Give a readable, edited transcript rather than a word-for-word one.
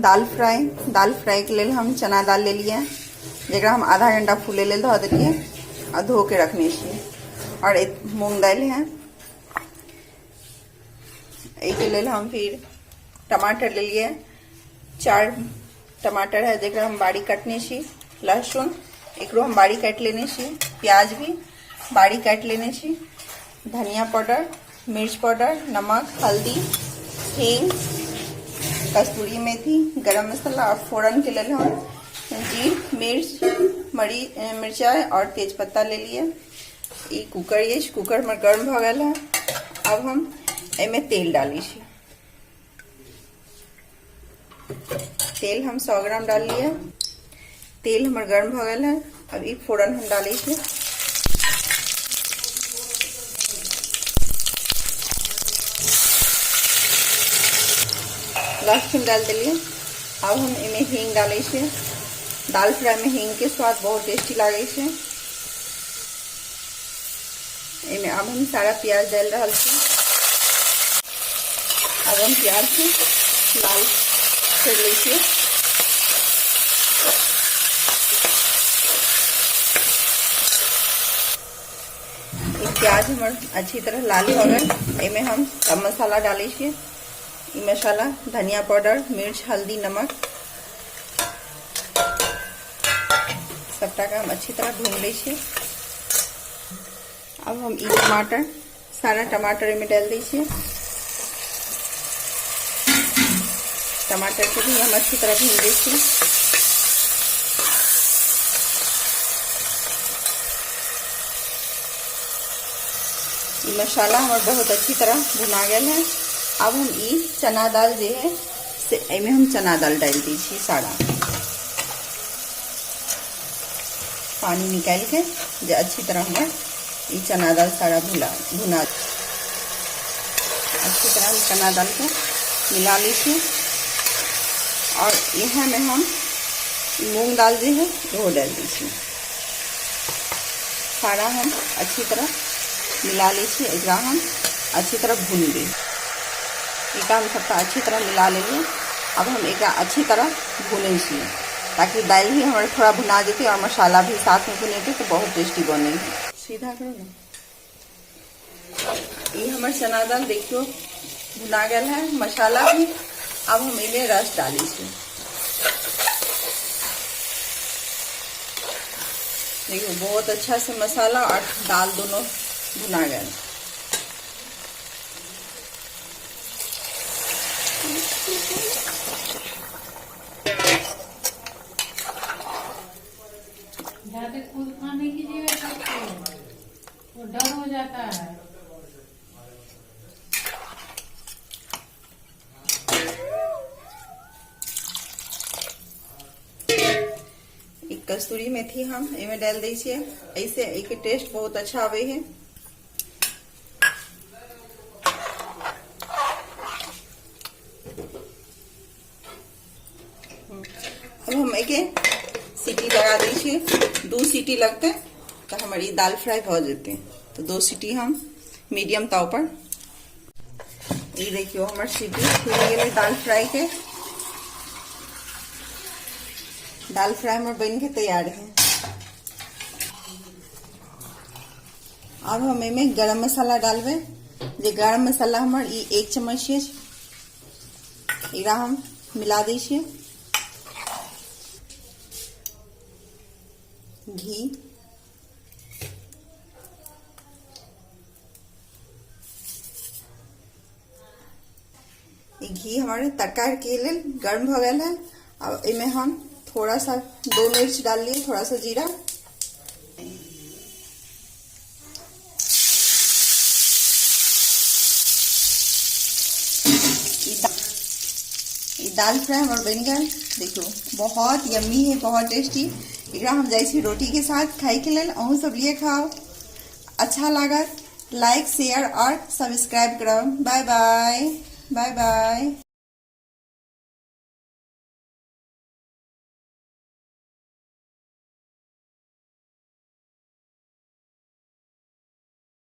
दाल फ्राई। दाल फ्राई के लेल हम चना दाल लेलियै, जकरा हम आधा घंटा फूले लेल धऽ देलियै आ धो के रखने छियै। और एक मूंग दालि है। एहिके लेल हम फिर टमाटर लेलियै, 4 टमाटर है जकरा हम बारीक काटने छी। लहसुन एकरो हम बारीक काटि लेने छी। प्याज भी बारीक काटि लेने छी। धनिया पाउडर, मिर्च पाउडर, नमक, हल्दी, हींग, कस्तूरी मेथी, गरम मसाला और फोरन के लेल हम जीर, मिर्च, मरी मिरचाई और तेजपत्ता ले लिए। ई कुकर अछि, कुकर में गर्म भऽ गेल है। अब हम एहिमे तेल डालै छी। तेल हम 100 ग्राम डाललियै। तेल हमर गर्म भऽ गेल है। अब ई फोरन हम डालै छी। लहसुन डाल देलियै। अब हम एहिमे हींग डालै छियै। दाल फ्राई में हींग के स्वाद बहुत टेस्टी लागै छै। एहिमे अब हम सारा प्याज डालि रहल छी। अब हम प्याज के लाल कर लै छियै। प्याज हमर अच्छी तरह लाल भऽ गेल। एहिमे हम सब मसाला डालै छियै। ई मसाला धनिया पाउडर, मिर्च, हल्दी, नमक सबटा के हम अच्छी तरह भून लै छियै। अब हम ई टमाटर, सारा टमाटर एहिमे डालि दै छियै। टमाटर के भी हम अच्छी तरह भून दै छियै। ई मसाला हमर बहुत अच्छी तरह भुना गेल है। अब हम ई चना दाल जे है से एहिमे हम चना दाल डालि दै छी। सारा पानी निकालि के जे अच्छी तरह हमर ई चना दाल सारा भुला भुना। अच्छी तरह हम चना दाल के मिला लै छी और इएह में हम मूंग दाल जे है वो डालि दै छी। सारा हम अच्छी तरह मिला लै छी। एकरा हम अच्छी तरह भूनबै। एकरा हम सबटा अच्छी तरह मिला लेलियै। अब हम एकरा अच्छी तरह भूनै छियै ताकि दालि भी हमर थोड़ा भुना जेतै और मसाला भी साथ में भुनेतै तो बहुत टेस्टी बने। सीधा करू ने। ई हमर चना दाल देखियो भुना गेल है, मसाला भी। अब हम एहिमे रस डालै छी। देखियो बहुत अच्छा से मसाला और दाल दोनों भुना गए। ज्यादा कूद फान नहीं कीजिएगा छत पे, वो डर हो जाता है। एक कस्तूरी मेथी हम एहिमे डालि दै छियै। एहिसे एहिके टेस्ट बहुत अच्छा आबै है। अब हम एहिके सीटी लगा दै छियै। 2 सीटी लगतै तऽ हमर ई दाल फ्राई भऽ जेतै। तऽ 2 सीटी हम मीडियम ताव पर। ई देखियो हमर सीटी खुलि गेलै दाल फ्राई के। दाल फ्राई हमर बनि के तैयार है। अब हम एहिमे गरम मसाला डालबै। जे गरम मसाला हमर ई 1 चम्मच अछि, एकरा हम मिला दै छियै। घी, ई घी हमारे तड़का के लेल गर्म भऽ गेल है। अब एहिमे हम थोड़ा सा 2 मिर्च डाललिए, थोड़ा सा जीरा। ई दाल फ्राई हमर बनि गेल। देखियो बहुत यम्मी है, बहुत टेस्टी। एकरा हम जाइ छी रोटी के साथ खाय के लेल। अहूँ सब लिए खाओ, अच्छा लागत। लाइक, शेयर और सब्सक्राइब करब। Bye bye, bye bye.